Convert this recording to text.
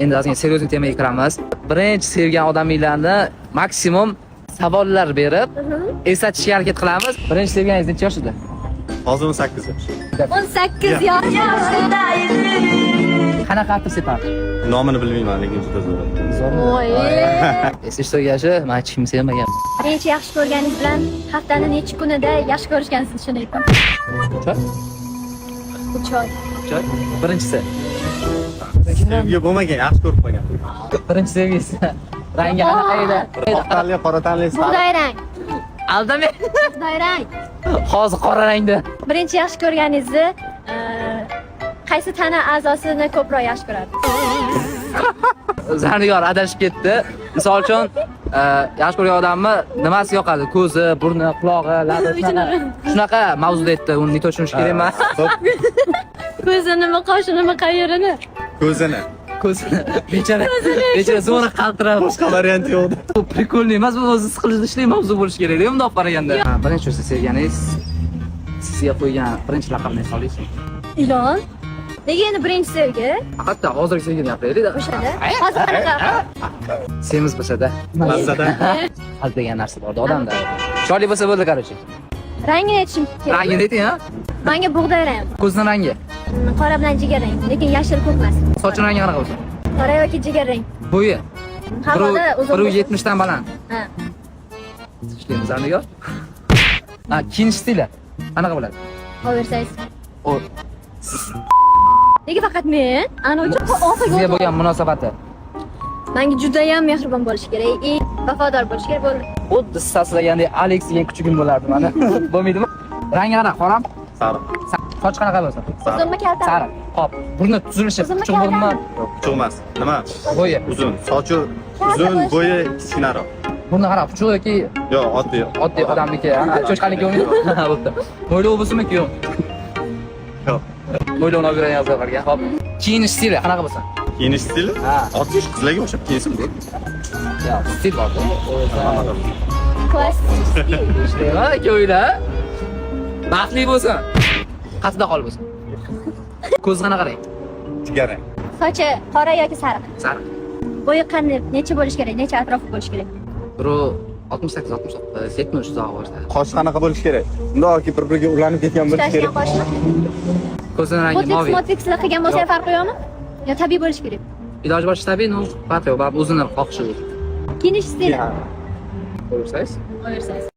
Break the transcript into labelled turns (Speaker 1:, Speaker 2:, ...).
Speaker 1: Endi ozgina серьезный temaga kiramiz. Birinchi sevgan odaminglarni maksimum savollar berib eslatishga harakat qilamiz. Birinchi sevganingiz necha yoshida?
Speaker 2: Hozir 18 yosh.
Speaker 3: 18 yosh.
Speaker 1: Qanaqa atir separdi?
Speaker 2: Nomini bilmayman, lekin juda zo'r.
Speaker 3: Voy.
Speaker 1: Esish tugashi, man hech kimni sevmagan.
Speaker 3: Birinchi yaxshi ko'rganingiz bilan haftani necha kunida yaxshi ko'rishgansiz, shuni ayting.
Speaker 1: 3 oy?
Speaker 3: 3 oy.
Speaker 1: 3 oy. Birinchisi.
Speaker 2: Sevgi bo'lmagan, yaxshi ko'rib qolgan.
Speaker 1: Birinchi sevgisi. Rangi qanaqa edi?
Speaker 2: Oq tanli, qora tanli, sariq.
Speaker 3: Bug'doy rang.
Speaker 1: Aldamang.
Speaker 3: Bug'doy rang.
Speaker 1: Hozir qora rangda.
Speaker 3: Birinchi yaxshi ko'rganingizni qaysi tana a'zosini ko'proq yaxshi ko'rardingiz?
Speaker 1: Zarnigor adashib ketdi. Misol uchun, yaxshi ko'rgan odamni nimasi yoqadi? Ko'zi, burni, qulog'i, labi, shunaqa mavzuda aytdi. Uni не tushunish kerak emas.
Speaker 2: Xo'p,
Speaker 3: Ko'zinimi, qoshinimi, qayerini?
Speaker 2: Ko'zini.
Speaker 1: Ko'zini. Bechora, bechora zo'ra qaltirab.
Speaker 2: Boshqa variant yo'q.
Speaker 1: Bu прикольный emas, bu o'zi siqilishli mavzu bo'lishi kerak, bundoq olib qaraganda. Ha, birinchi o'zi sevganingiz sizga qo'ygan birinchi laqabni eslaysizmi?
Speaker 3: Ilon. Nega endi birinchi sevgi?
Speaker 1: Hatto hozirgi sevgini gapiraylik.
Speaker 3: O'shada. Hozir qanaqa?
Speaker 1: Semiz bo'lsa-da.
Speaker 2: Mazzadan.
Speaker 1: Qalb degan narsa borda odamda. Chiroyli bo'lsa bo'ldi, короче.
Speaker 3: Rangini aytishim kerak.
Speaker 1: Rangini ayting, ha?
Speaker 3: Menga bug'doy rang.
Speaker 1: Ko'zining rangi.
Speaker 3: Qora bilan jigar rang, lekin yashil ko'k emas.
Speaker 1: Sochini rangi qanaqa bo'lsin?
Speaker 3: Qora yoki jigar rang.
Speaker 1: Bo'yi.
Speaker 3: Havoda uzun.
Speaker 1: Bir 70 dan baland.
Speaker 3: Ha.
Speaker 1: Ishlaymiz, Zarnigor. Ha, kiyinish stili qanaqa bo'ladi?
Speaker 3: Oversize.
Speaker 1: O
Speaker 3: Nega faqat men? Ana uchun oxirgi
Speaker 1: sizga bo'lgan munosabati.
Speaker 3: Menga juda ham mehribon bo'lish kerak, и vafodor bo'lish kerak bo'ldi.
Speaker 1: Xuddi siz tashlagandek Alex degan kuchugim bo'lardi mana. Bo'lmaydimi? Rangi qanaqa? Qorami?
Speaker 2: Sariq.
Speaker 1: Soch qanaqa bo'lsin?
Speaker 2: Sariq.
Speaker 3: Uzunmi, kaltami?
Speaker 1: Sariq. Xo'p, burni tuzilishi,
Speaker 3: Uzunmi,
Speaker 1: puchuq burunmi?
Speaker 3: kaltami?
Speaker 2: Yo'q, puchuq emas. Nima?
Speaker 1: Bo'yi.
Speaker 2: Uzun. Sochi uzun, bo'yi kichkinaroq.
Speaker 1: Burni qanaqa? Puchuq yoki
Speaker 2: Yo'q, oddiy.
Speaker 1: Oddiy odamniki? Ha, cho'chqaniki bo'lmaydi? Bo'pti. Mo'ylov bo'lsinmi, kuyov?
Speaker 2: Yo'q.
Speaker 1: Mo'ylovni olib yuradigan qizlar bor ekan. Xo'p. Kiyinish stili qanaqa bo'lsin?
Speaker 2: Kiyinish stili?
Speaker 1: Ha.
Speaker 2: Oddiy qizlarga o'xshab kiyinsin bo'ldi.
Speaker 1: Yo, stil bor.
Speaker 3: Klassik stil.
Speaker 1: Ishlayman, ikkovinglar. Baxtli bo'lsin. Qasdida xol bo'lsin. Ko'zi qanaqa rang?
Speaker 2: Jigar rang.
Speaker 3: Sochi qora yoki sariq?
Speaker 1: Sariq.
Speaker 3: Bo'yi qanday? Necha bo'lishi kerak? Necha atrofi bo'lishi kerak?
Speaker 1: 1,68, 69, 70 uzog'i borsa.
Speaker 2: Qosh qanaqa bo'lishi kerak? Bundoq bir-biriga ulanib ketgan bo'lishi
Speaker 3: Tutashgan
Speaker 2: kerak.
Speaker 3: qoshmi?
Speaker 1: Ko'zini rangi
Speaker 3: Botoks,
Speaker 1: moviy.
Speaker 3: motokslar qilgan bo'lsa ham farqi yo'qmi? Yo tabiiy bo'lishi kerak.
Speaker 1: Iloji boricha tabiiy, но, farqi yo'q, baribir o'zini xohishi o'zi.
Speaker 3: Kiyinish stili.
Speaker 1: Ko'rsangiz.
Speaker 3: Oversize.